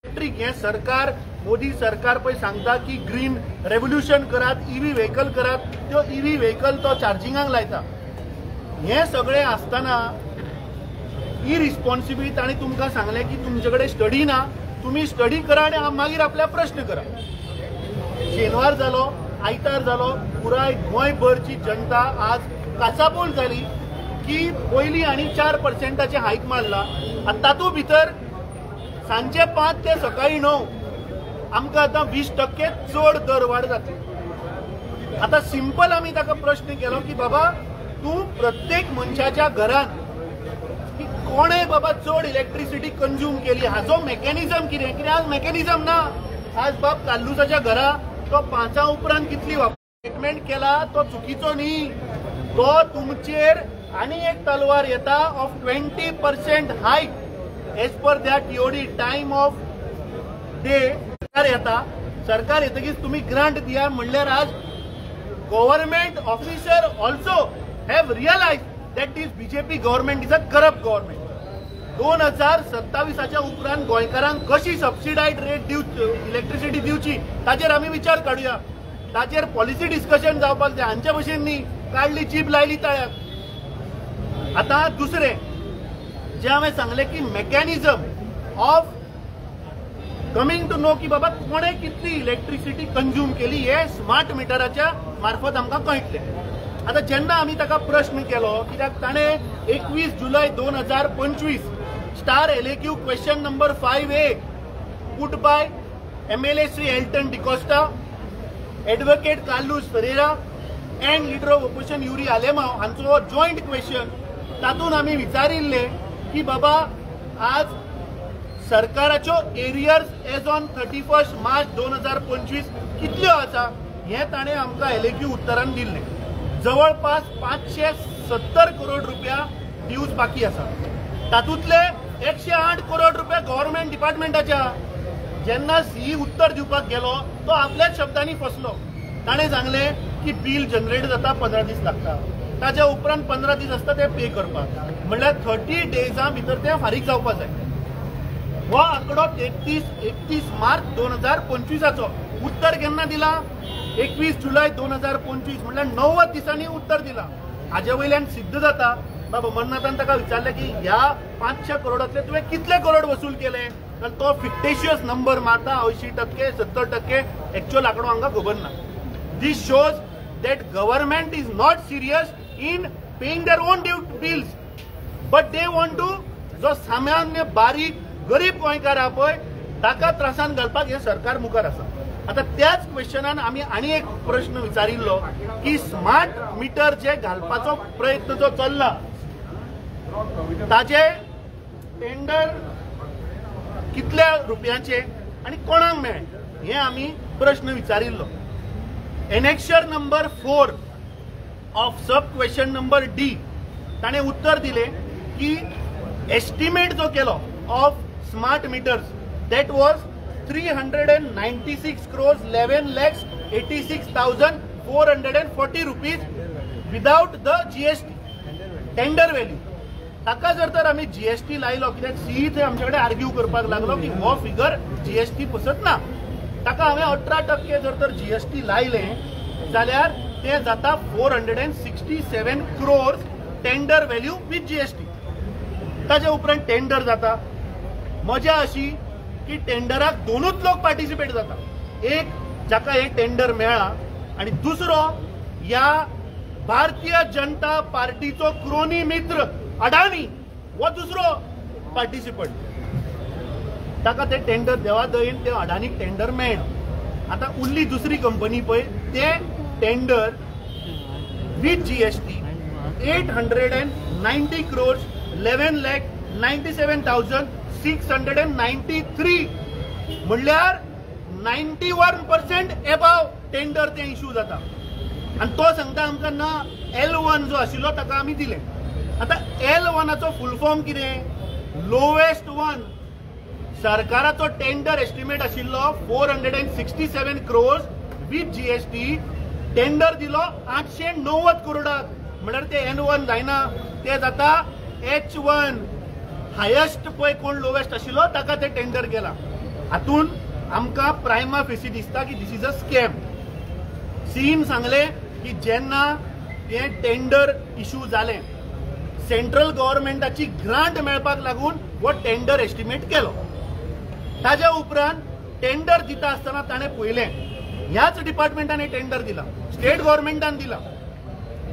Electric हें सरकार, मोदी सरकार पळय सांगता की ग्रीन रेव्होल्युशन करात, ईव्ही व्हेकल करात, त्यो ईव्ही व्हेकल तो चार्जिंगाक लायता. हें सगळें आसतना इरिस्पॉन्सिबली ताणें तुमकां सांगलें की तुमचे कडेन स्टडी ना, तुमी स्टडी करा आनी मागीर आपल्याक प्रश्न करा. शेनवार जालो, आयतार जालो, पुराय गोंयभरची जनता आज काचाबूल जाली की पयलीं आनी 4%चें हायक मारला आनी तातूंत भितर सांजे 5 ते सकाळी 9 आमकां आतां 20% चड दरवाड जातली. आतां सिंपल आमी ताका प्रश्न केलो की बाबा तूं प्रत्येक मनशाच्या घरान की कोणें बाबा चड इलेक्ट्रिसिटी कंज्यूम केली हाजो मेकॅनिजम कितें? कित्याक आज मेकॅनिजम ना. आज बाब कार्लुसाच्या घरा तो 5 उपरांत कितली स्टेटमेंट केला तो चुकीचो न्ही, तो तुमचेर आनी एक तलवार येता of 20% hike as per that TOD time of day. सरकार येता, सरकार येतकीच तुमी ग्रांट दिया म्हणल्यार आज government officer also have realise that this BJP government is a corrupt government. 2027 उपरांत गोंयकारांक कशी सबसिडायज रेट इलेक्ट्रिसिटी दिवची ताचेर आमी विचार काडुया, ताचेर पॉलिसी डिस्कशन जावपाक जाय. हांचे भशेन न्ही काडली जीप लायली तळ्याक. आतां दुसरें जें हांवें सांगलें की mechanism of coming to know की बाबा कोणें कितली इलेक्ट्रिसिटी कंज्यूम केली हे स्मार्ट मिटराच्या मार्फत आमकां कळटलें. आतां जेन्ना आमी ताका प्रश्न केलो कित्याक ताणें 21 जुलय 2025 star LAQ question number 5A put by MLA Shri Elton D'Costa, advocate Carlos Ferreira and leader of opposition Yuri Alemao हांचो जॉयंट क्वेश्चन, तातूंत आमी विचारिल्लें की बाबा आज सरकाराच्यो एरियर्स एज ऑन 31 मार्च 2025 कितल्यो आसा हें ताणें आमकां LAQ उत्तरान दिल्लें. जवळपास 570 करोड रुपया ड्यूज बाकी आसा, तातूंतले 108 करोड रुपया गव्हर्नमेंट डिपार्टमेंटाच्या. जेन्ना सीई उत्तर दिवपाक गेलो तो आपल्याच शब्दांनी फसलो. ताणें सांगलें की बील जनरेट जाता 15 दीस लागता, ताच्या उपरांत 15 दीस आसता ते पे करपाक, म्हणल्यार 30 डेजां भितर ते फारीक जावपाक जाय. हो आंकडो 31 मार्च 2025 उत्तर केन्ना दिला? 21 जुलय 2025, म्हणल्यार 90 दिसांनी उत्तर दिला. हाजे वयल्यान सिद्ध जाता बाबा अमरनाथान ताका विचारलें की ह्या 500 करोडांतले तुवें कितले करोड वसूल केले, तर तो फिक्टेशियस नंबर मारता 80% 70%, एक्चुअल आंकडो आमकां खबर ना. This shows that government is not serious in paying their own due bills, but they want to जो सामान्य बारीक गरीब गोंयकार आहा पळय ताका त्रासान घालपाक हें सरकार मुखार आसा. आतां त्याच क्वेश्चनान आमी आनी एक प्रश्न विचारिल्लो की स्मार्ट मिटर जे घालपाचो प्रयत्न जो चल्ला ताजे टेंडर कितल्या रुपयांचे आनी कोणाक मेळ्ळें हें आमी प्रश्न विचारिल्लो. Annexure number 4 of sub question number D ताणें उत्तर दिलें की एस्टिमेट जो केलो of smart meters that was 396 crores 11 lakhs 86,440 rupees without the GST tender value. ताका जर तर आमी जीएसटी लायलो, कित्याक सीई थंय आमचे कडेन आर्ग्यू करपाक लागलो की हो फिगर जीएसटी पसत ना, ताका हांवें 18% जर तर जीएसटी लायलें जाल्यार ते जाता 467 crores tender value with GST. ताजे उपरांत टेंडर जाता. मजा अशी की टेंडराक दोनूच लोक पार्टिसिपेट जाता, एक जाका हे टेंडर मेळ्ळा आनी दुसरो ह्या भारतीय जनता पार्टीचो क्रोनी मित्र अडानी हो दुसरो पार्टिसिपंट. ताका ते टेंडर देवा दयेन ते अडानीक टेंडर मेळना. आतां उरली दुसरी कंपनी पळय, ते tender with GST 890 crores 11 lakh 97,693, म्हणल्यार 91% एबाव टेंडर ते इशू जाता. आनी तो सांगता आमकां ना L1 जो आशिल्लो ताका आमी दिलें. आतां L1 full form कितें? Lowest one. सरकाराचो टेंडर एस्टिमेट आशिल्लो 467 क्रोर्स विथ जीएसटी, टेंडर दिलो 890 करोडाक, म्हणल्यार ते N1 जायना, ते जाता H1. हायेस्ट पळय कोण लोवेस्ट आशिल्लो ताका ते टेंडर गेला. हातून आमकां प्रायमा फेसी दिसता की this is a scam. CM सांगलें की जेन्ना हें टेंडर इशू जालें सेंट्रल गव्हर्मेंटाची ग्रांट मेळपाक लागून हो टेंडर एस्टिमेट केलो. ताज्या उपरांत टेंडर दिता आसतना ताणें पळयलें ह्याच डिपार्टमेंटान टेंडर दिला, स्टेट गव्हर्मेंटान दिला.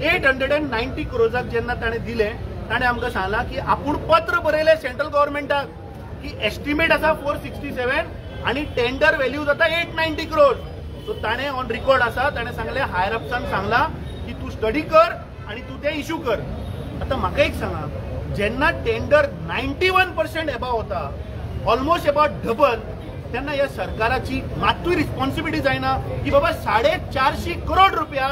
890 क्रोजाक जेन्ना ताणें दिलें ताणें आमकां सांगलां की आपूण पत्र बरयलें सेंट्रल गव्हर्मेंटाक की एस्टिमेट आसा 467 आनी टेंडर व्हॅल्यू जाता 890 क्रोज. सो ताणें ऑन रिकॉर्ड आसा, ताणें सांगलें हायर अपसान सांगलां की तूं स्टडी कर आनी तूं तें इशू कर. आतां म्हाका एक सांगा, जेन्ना टेंडर 91% एबाव वता, ऑलमोस्ट एबावट डबल, तेन्ना ह्या सरकाराची मातूय रिस्पॉन्सिबिलिटी जायना की बाबा 450 करोड रुपया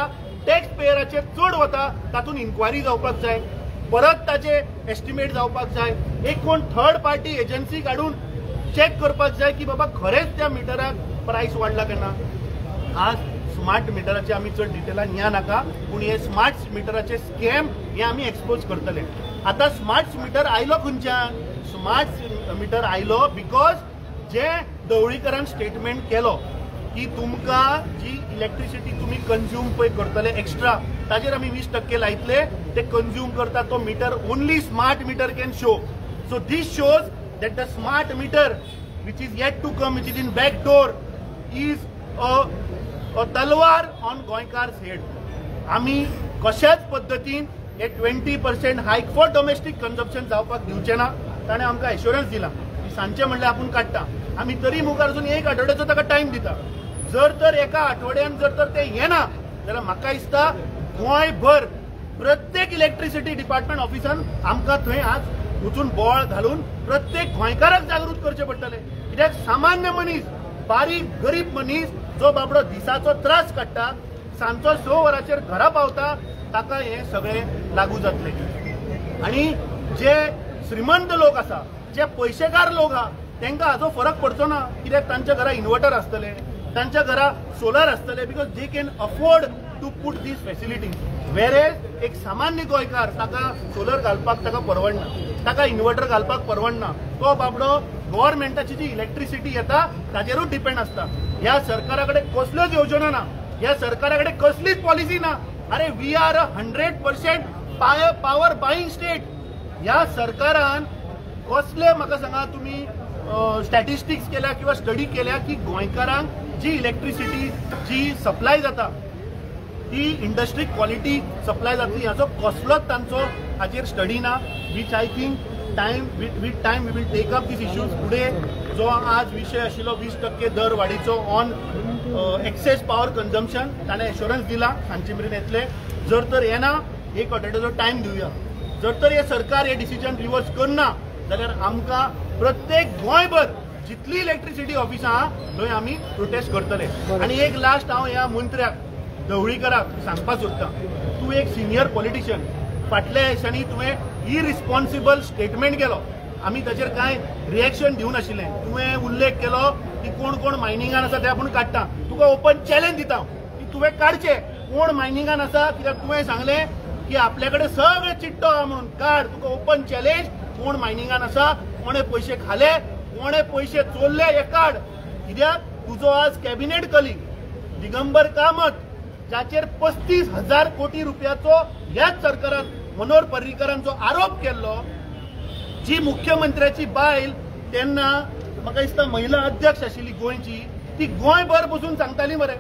टॅक्स पेयराचेर चड वता, तातूंत इन्क्वायरी जावपाक जाय, परत ताजे एस्टिमेट जावपाक जाय, एक कोण थर्ड पार्टी एजन्सी काडून चॅक करपाक जाय की बाबा खरेंच त्या मिटराक प्रायस वाडला काय ना. आज स्मार्ट मिटराचे आमी चड डिटेलान या नाका, पूण हे स्मार्ट मिटराचे स्कॅम हे आमी एक्सपोज करतले. आतां स्मार्ट मिटर आयलो खंयच्यान? स्मार्ट मिटर आयलो because जे ढवळीकरान स्टेटमेंट केलो की तुमकां जी इलेक्ट्रिसिटी तुमी कंज्यूम पळय करतले एक्स्ट्रा ताजेर आमी 20% लायतले, ते कंज्यूम करता तो meter only smart meter can show. So this shows that the smart meter which is yet to come, which is in back door, is a talwar on Goenkars head. आमी कशाच पद्दतीन हे 20% हायक for domestic कन्जप्शन जावपाक दिवचें ना. ताणें आमकां एश्योरन्स दिला की सांजचें म्हणल्यार आपूण काडटा. आमी तरी मुखार अजून एक आठवड्याचो ताका टायम दिता. जर तर एका आठवड्यान जर तर ते येना जाल्यार म्हाका दिसता गोंयभर प्रत्येक इलेक्ट्रिसिटी डिपार्टमेंट ऑफिसान आमकां थंय आज वचून बोवाळ घालून प्रत्येक गोंयकाराक जागृत करचें पडटलें. कित्याक सामान्य मनीस, बारीक गरीब मनीस जो बाबडो दिसाचो त्रास काडटा, सांजचो 6 वरांचेर घरा पावता, ताका हें सगळें लागू जातलें. आनी जे श्रीमंत लोक आसा, जे पयशेकार लोक आहा, तांकां हाचो फरक पडचो ना, कित्याक तांच्या घरा इन्वर्टर आसतले, तांच्या घरा सोलर आसतले, because they can afford to put these facilities. Whereas एक सामान्य गोंयकार ताका सोलर घालपाक ताका परवडना, ताका इन्वर्टर घालपाक परवडना, तो बाबडो गव्हर्मेंटाची जी इलेक्ट्रिसिटी येता ताजेरूच डिपेंड आसता. ह्या सरकारा कडेन कसल्योच योजना ना, ह्या सरकारा कडेन कसलीच पॉलिसी ना. अरे we are 100% power buying state. ह्या सरकारान कसले म्हाका सांगा तुमी स्टॅटिस्टिक्स केल्या किंवा स्टडी केल्या की गोंयकारांक जी इलेक्ट्रिसिटी जी सप्लाय जाता ती इंडस्ट्री क्वॉलिटी सप्लाय जातली हाचो कसलोच तांचो हाचेर स्टडी ना. Which I think time with time we will take up these issues. फुडें जो आज विशय आशिल्लो 20% दर वाडीचो ऑन एक्सेस पावर कन्जम्पशन, ताणें एश्योरन्स दिला सांजचे मेरेन येतले. जर तर येना एक आठवड्याचो टायम दिवया. जर तर हे सरकार हे डिसिजन रिवर्स करना जाल्यार आमकां प्रत्येक गोंयभर जितली इलेक्ट्रिसिटी ऑफिसां आहा थंय आमी प्रोटेस्ट करतले. आनी एक लास्ट हांव ह्या मंत्र्याक ढवळीकराक सांगपाक सोदता, तूं एक सिनियर पॉलिटिशियन, फाटल्या दिसांनी तुवें इरिस्पॉन्सिबल स्टेटमेंट केलो, आमी ताचेर कांय रिएक्शन दिवनाशिल्लें. तुवें उल्लेख केलो की कोण कोण मायनिंगान आसा ते आपूण काडटा. तुका ओपन चॅलेंज दिता की तुवें काडचें कोण मायनिंगान आसा, कित्याक तुवें सांगलें की आपल्या कडेन सगळें चिट्टो आहा म्हणून. काड, तुका ओपन चॅलेंज, कोण मायनिंगान आसा, कोणे पयशे खाले, कोणे पयशे चोरले हे काड. कित्याक तुजो आज कॅबिनेट कलीग दिगंबर कामत जाचेर 35,000 कोटी रुपयाचो ह्याच सरकारान मनोहर पर्रीकरान जो आरोप केल्लो, जी मुख्यमंत्र्याची बायल तेन्ना म्हाका दिसता महिला अध्यक्ष आशिल्ली गोंयची, ती गोंयभर बसून सांगताली मरे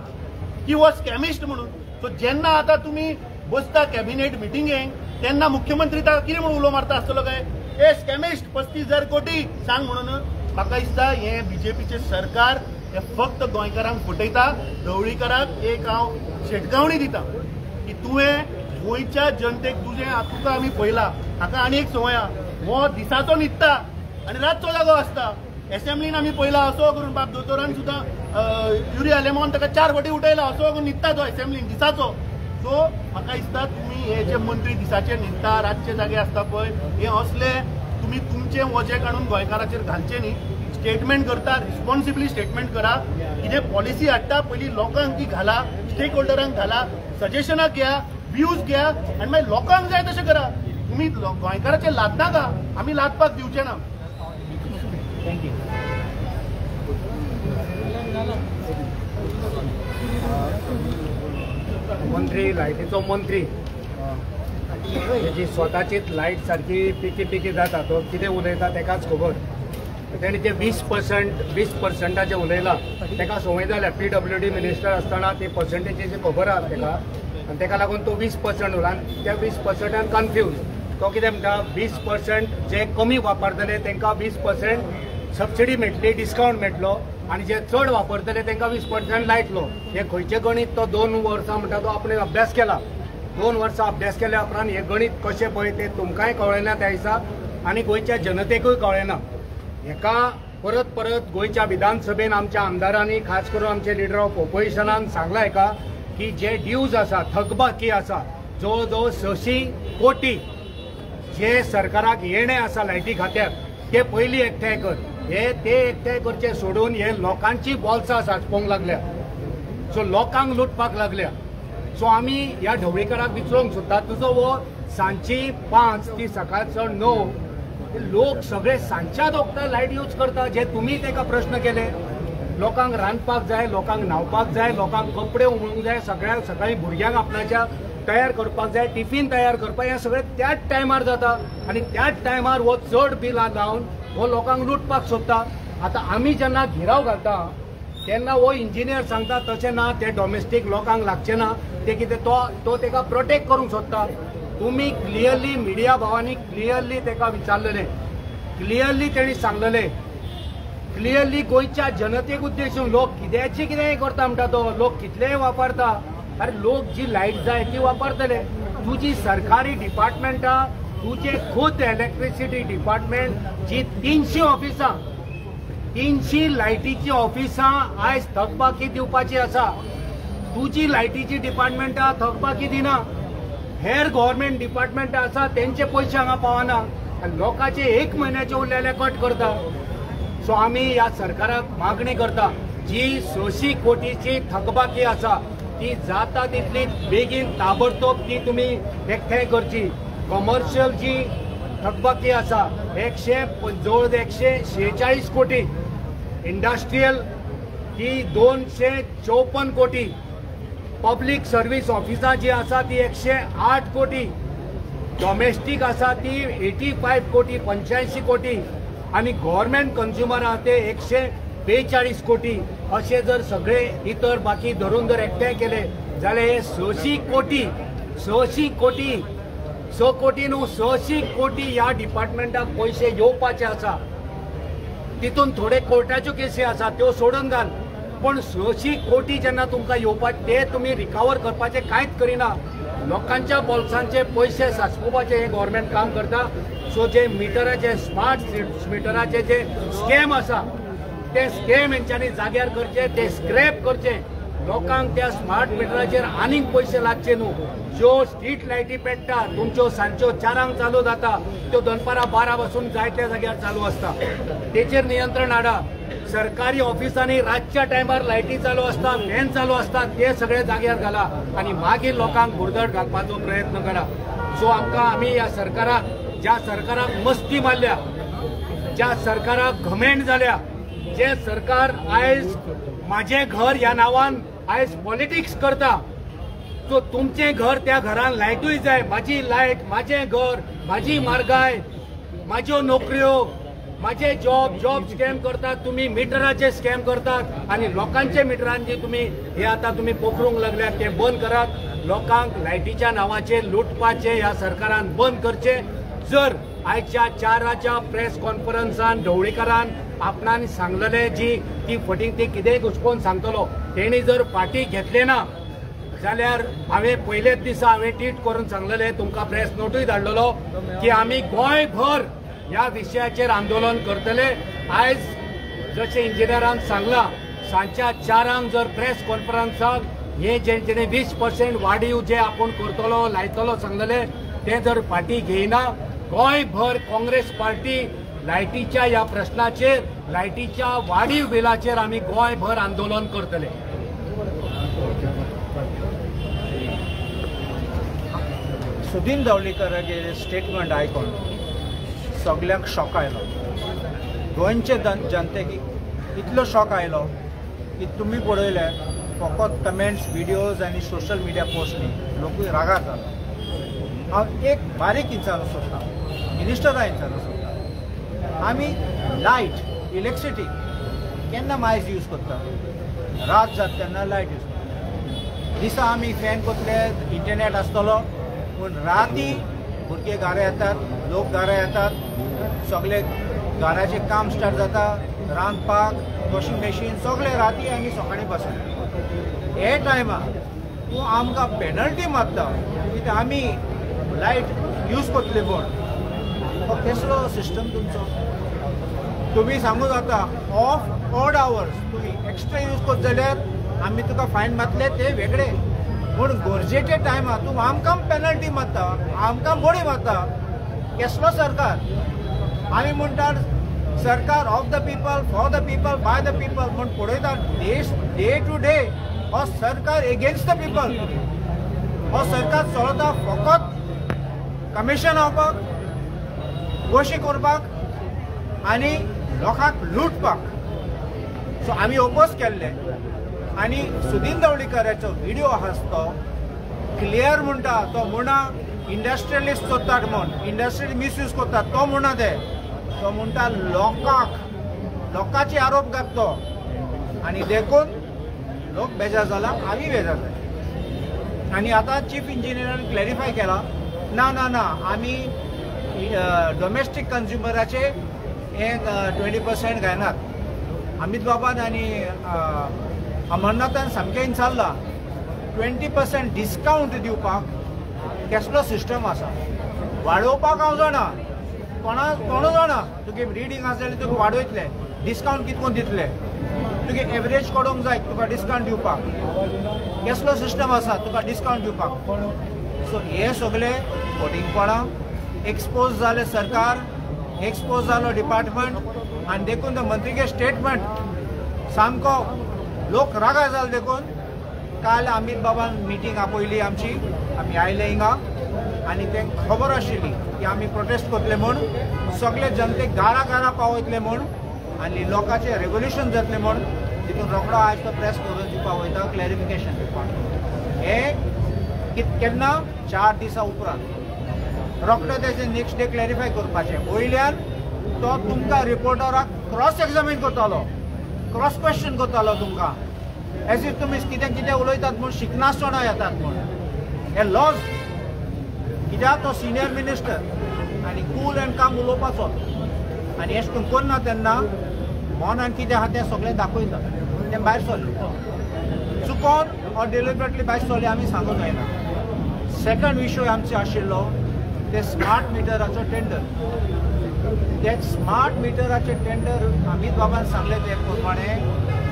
की हो स्कॅमिस्ट म्हणून. सो जेन्ना आतां तुमी बसता कॅबिनेट मिटिंगेक तेन्ना मुख्यमंत्री ताका कितें म्हणून उलो मारता आसतलो काय, ए स्कॅमिस्ट 35,000 कोटी सांग म्हणून. म्हाका दिसता हें बीजेपीचें सरकार हे फक्त गोंयकारांक फटयता. ढवळीकराक एक हांव शिटकावणी दिता की तुवें गोंयच्या जनतेक तुजें तुका आमी पळयला, हाका आनी एक संवय आहा, हो दिसाचो न्हिदता आनी रातचो जागो आसता. एसेंब्लीन आमी पळयला असो करून बाब दोतोरान सुद्दां युरी आलेमावन ताका 4 फावटी उठयला, असो करून न्हिदता तो एसेंब्लीन दिसाचो. सो म्हाका दिसता तुमी हे जे मंत्री दिसाचे न्हिदता रातचे जागे आसता पळय, हे असले तुमी तुमचें वजें काडून गोंयकाराचेर घालचें न्ही. स्टेटमेंट करता, रिस्पॉन्सिबली स्टेटमेंट करा. कितें पॉलिसी हाडटा पयलीं लोकांक ती घाला, स्टेक होल्डरांक घाला, सजेशनां घेया, व्यूज घेया आनी मागीर लोकांक जाय तशें करा. तुमी गोंयकाराचेर लादनाका, आमी लादपाक दिवचे ना. Thank you. मंत्री, लायटीचो मंत्री जी स्वताचीच लायट सारकी पिकी पिकी जाता, तो कितें उलयता तेकाच खबर. तेणी ते 20% उलयला, तेका संवय जाल्या. PWD minister आसतना ती पर्संटेजीची खबर आसा तेका, आनी तेका लागून तो 20% उरला. आनी त्या 20%आन कन्फ्यूज. तो कितें म्हणटा, 20% जे कमी वापरतले तांकां 20% सबसिडी मेळटली, डिस्कावंट मेळटलो, आनी जे चड वापरतले तांकां 20% लायतलो. हें खंयचें गणीत तो 2 वर्सां म्हणटा तो आपणे अभ्यास केला. 2 वर्सां अभ्यास केल्या उपरांत हें गणीत कशें पळय तें तुमकांय कळ्ळें ना त्या दिसा, आनी गोंयच्या जनतेकूय कळ्ळें ना. हेका परत परत गोंयच्या विधानसभेन आमच्या आमदारांनी, खास करून आमचे लिडर ऑफ ओपोजिशनान सांगलां हेका की जे ड्यूज आसा, थकबाकी आसा, जवळ जवळ 600 कोटी जे सरकाराक येणें आसा लायटी खात्याक, ते पयलीं एकठांय कर. हे ते एकठांय करचे सोडून हे लोकांची बोल्सां सांसपोवंक लागल्या, सो लोकांक लुटपाक लागल्या. सो आमी ह्या ढवळीकराक विचारूंक सोदता, तुजो हो सांजची 5 ती सकाळचो 9 लोक सगळे सांजच्या वखदां लायट यूज करता. जे तुमी तेका प्रश्न केले, लोकांक रांदपाक जाय, लोकांक न्हांवपाक जाय, लोकांक कपडे उमळूंक जाय, सगळ्या सकाळी भुरग्यांक आपणाच्या तयार करपाक जाय, टिफीन तयार करपाक, हें सगळें त्याच टायमार जाता. आनी त्याच टायमार हो चड बिलां लावन हो लोकांक लुटपाक सोदता. आतां आमी जेन्ना घेराव घालता तेन्ना हो इंजिनियर सांगता तशें ना, ते डॉमेस्टीक लोकांक लागचें ना, ते कितें तो तेका प्रोटेक्ट करूंक सोदता. तुमी क्लियरली मिडिया भावांनी क्लियरली तेका विचारलेलें, क्लियरली तेणी सांगलेलें, क्लियरली गोंयच्या जनतेक उद्देशून लोक कित्याचें कितेंय करता म्हणटा तो, लोक कितलेय वापरता. अरे लोक जी लायट जाय ती वापरतले. तुजी सरकारी डिपार्टमेंटां, तुजे खुद इलेक्ट्रिसिटी डिपार्टमेंट जी 300 ऑफिसां, 300 लायटीची ऑफिसां आयज थकबाकी दिवपाची आसा. तुजी लायटीची डिपार्टमेंटां थकबाकी दिना, हेर गव्हर्मेंट डिपार्टमेंटां आसा तेंचे पयशे हांगा पावना, आनी लोकांचे 1 म्हयन्याचे उरले जाल्यार कट करता. सो आमी ह्या सरकाराक मागणी करता, जी 600 कोटीची थकबाकी आसा ती जाता तितली बेगीन ताबडतोब ती तुमी एकठांय करची. कॉमर्शियल जी थकबाकी आसा जवळ 146 कोटी, इंडस्ट्रियल ती 254 कोटी, पब्लीक सर्वीस ऑफिसां जी आसा ती 108 कोटी, डॉमेस्टीक आसा ती 85 कोटी, 85 कोटी, आनी गव्हर्मेंट कंज्युमर आहा ते 142 कोटी. अशे जर सगळे इतर बाकी धरून जर एकठांय केले जाल्यार हे 600 कोटी, 600 कोटी, 6 कोटी न्हू 600 कोटी ह्या डिपार्टमेंटाक पयशे येवपाचे आसा. तितून थोडे कोर्टाच्यो केसी आसा त्यो सोडून घाल, पूण 600 कोटी जेन्ना तुमकां येवपाचे ते तुमी रिकवर करपाचें कांयच करिना. लोकांच्या बोल्सांचे पयशे सांसपुपाचें हें गव्हर्मेंट काम करता. सो जे मिटराचे, स्मार्ट मिटराचे जे स्कॅम आसा ते स्कॅम हेंच्यांनी जाग्यार करचे, ते स्क्रॅप करचे. लोकांक त्या स्मार्ट मिटराचेर आनीक पयशे लागचे न्हू. ज्यो स्ट्रीट लायटी पेट्टा तुमच्यो सांजच्यो 4 चालू जाता, त्यो दनपारां 12 पासून जायत्या जाग्यार चालू आसता, तेचेर नियंत्रण हाडा. सरकारी ऑफिसांनी रातच्या टायमार लायटी चालू आसता, फॅन चालू आसता, ते सगळे जाग्यार घाला आनी मागीर लोकांक भुरदट घालपाचो प्रयत्न करा. सो आमकां, आमी ह्या सरकाराक, ज्या सरकाराक मस्ती मारल्या, ज्या सरकाराक घमेंड जाल्या, जे सरकार आयज माझे घर ह्या नांवान आयज पॉलिटिक्स करता, सो तुमचें घर त्या घरान लायटूय जाय. म्हाजी लायट, म्हाजें घर, म्हाजी म्हारगाय, म्हाज्यो नोकऱ्यो, म्हाजे जॉब, जॉब स्कॅम करतात तुमी, मिटराचे स्कॅम करतात आनी लोकांचे मिटरांची तुमी हे आतां तुमी पोखरूंक लागल्यात, ते बंद करात. लोकांक लायटीच्या नांवाचेर लुटपाचें ह्या सरकारान बंद करचें. जर आयच्या 4 प्रेस कॉन्फरन्सान ढवळीकरान आपणान सांगलेले जी ती फटींग ती कितेंय घुसपोवन सांगतलो, तेणी जर फाटी घेतले ना जाल्यार हांवें पयलेच दिसा हांवें ट्वीट करून सांगलेलें, तुमकां प्रेस नोटूय धाडलेलो की आमी गोंयभर ह्या विशयाचेर आंदोलन करतले. आयज जशें इंजिनियरान सांगलां, सांजच्या 4 जर प्रेस कॉन्फरन्साक हे जे जेणे 20% वाडीव जे आपूण करतलो लायतलो सांगलेले ते जर फाटी घेयना, गोंयभर काँग्रेस पार्टी लायटीच्या ह्या प्रश्नाचेर, लायटीच्या वाडीव बिलाचेर आमी गोंयभर आंदोलन करतले. सुदीन ढवळीकरागेर स्टेटमेंट आयकून सगळ्यांक शॉक आयलो. गोंयचे जनतेक इतलो शॉक आयलो की तुमी पळयले फकत कमेंट्स, व्हिडियोज आनी सोशल मिडिया पोस्ट न्ही, लोकूय रागार जाला. हांव एक बारीक विचारूंक सोदता, मिनिस्टरा विचारूंक सोदता, आमी लायट इलेक्ट्रिसिटी केन्ना मायज यूज करता? रात जाता तेन्ना लायट यूज करता. दिसा आमी फॅन करतले, इंटरनेट आसतलो, पूण राती भुरगे घरा येतात, लोक घरा येतात, सगळे घराचें काम स्टार्ट जाता, रांदपाक, वॉशिंग मशीन सगळे राती आनी सकाळीं बसून. हे टायमार तूं आमकां पेनल्टी मारता कित्याक आमी लायट यूज करतले म्हूण. हो कसलो सिस्टम तुमचो? तुमी सांगू जाता ऑफ ऑड आवर्स तुमी एक्स्ट्रा यूज करत जाल्यार आमी तुका फायन मारतले, ते वेगळे. पूण गरजेच्या टायमार तूं आमकां पेनल्टी मारता, आमकां मोडी मारता. कसलो सरकार? आमी म्हणटात सरकार of the people, for the people, by the people, म्हूण पळयतात देश डे टू डे हो सरकार एगेन्स्ट the people. हो सरकार चलता फकत कमिशन हावपाक, गोशी करपाक आनी लोकांक लुटपाक. सो आमी ओपोज केल्ले आनी सुदीन दवलीकराचो व्हिडियो आसा तो क्लियर म्हणटा, तो म्हणा इंडस्ट्रियलिस्ट करतात म्हूण, इंडस्ट्रियल मिसयूज करतात तो म्हणा. ते तो म्हणटा लोकांक, लोकांचे आरोप घातलो आनी देखून लोक बेजार जाला, आमी बेजार जाले. आनी आतां चीफ इंजिनियरान क्लॅरिफाय केला, ना ना ना, आमी डोमेस्टीक कंज्युमराचे हे 20% घायनात. अमित बाबान आनी अमरनाथान सामकें विचारलां 20% डिस्कावंट दिवपाक कसलो सिस्टम आसा? वाडोवपाक हांव जाणा, कोणू जाणा, तुगे रिडींग आसा जाल्यार तुका वाडयतले, डिस्कावंट कितको दितले, तुगे एवरेज काडूंक जाय तुका डिस्कावंट दिवपाक, कसलो सिस्टम आसा तुका डिस्कावंट दिवपाक? सो हे सगळे फटींगपणां एक्सपोज जाले सरकार, एक्सपोज जालो डिपार्टमेंट, आनी देखून मंत्रीगे स्टेटमेंट सामको लोक रागार जाले. देखून काल अमित बाबान मिटींग आपयली आमची, आमी आयले हिंगा आनी तांकां खबर आशिल्ली की आमी प्रोटेस्ट करतले म्हूण, सगळे जनतेक घरा घरा पावयतले म्हूण आनी लोकांचें रेवोल्युशन जातलें म्हूण. तितून रोखडो आयज तो प्रेस करून दिवपाक वयता, क्लॅरिफिकेशन दिवपाक. हे केन्ना 4 दिसां उपरांत रोखडो तेजें नेक्स्ट डे क्लॅरिफाय करपाचें. वयल्यान तो तुमकां रिपोर्टराक क्रॉस एग्जामीन करतालो, क्रॉस क्वेश्चन करतालो तुमकां, एज if तुमी कितें कितें उलयतात म्हूण, शिकनासतना येतात म्हूण. हे लॉज कित्याक तो सिनियर मिनिस्टर आनी कूल एंड काम उलोवपाचो, आनी अशें करून करना तेन्ना मनान कितें आहा तें सगळें दाखयता, तें भायर सरलें चुकोन ऑर डिलिबरेटली भायर सरलें आमी सांगूंक जायना. सेकंड विशय आमचो आशिल्लो ते स्मार्ट मिटराचो टेंडर. ते स्मार्ट मिटराचे टेंडर अमित बाबान सांगलें ते प्रमाणे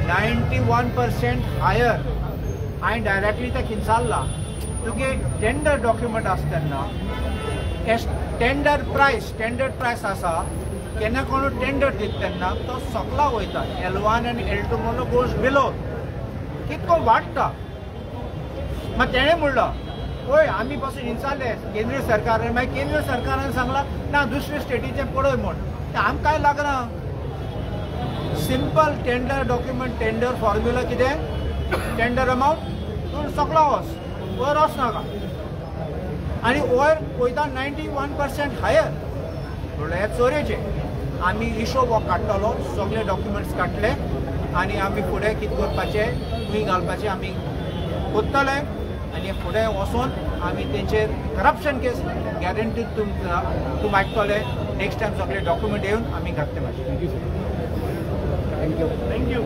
91% हायर. हांवें डायरेक्टली ते किंचारला, तुगे टेंडर डॉक्युमेंट आसा तेन्ना टेंडर प्रायस आसा, केन्ना कोण टेंडर दिता तेन्ना तो सकला वयता, L1 आनी L2 म्हणून गोज बिलो, कितको वाडटा. मागीर तेणें म्हणलां पळय आमी पासून विचारलें केंद्रीय सरकारान, मागीर केंद्रीय सरकारान सांगलां ना दुसरे स्टेटीचें पळय म्हूण. तें आमकां कांय लागना. Simple tender document, tender formula कितें, टेंडर अमावंट तूं सकला वच, वयर वच नाका. आनी वयर वयता 91% हायर म्हणल्यार हे चोरयेचें. आमी हिशोब हो काडटलो, सगळे डॉक्युमेंट्स काडले आनी आमी फुडें कितें करपाचें, खंय घालपाचें आमी करतले. आनी फुडें वचून आमी तेंचेर करप्शन केस गॅरंटी तुम आयकतले. नेक्स्ट टायम सगळे डॉक्युमेंट येवन आमी घातले. Thank you. Thank you.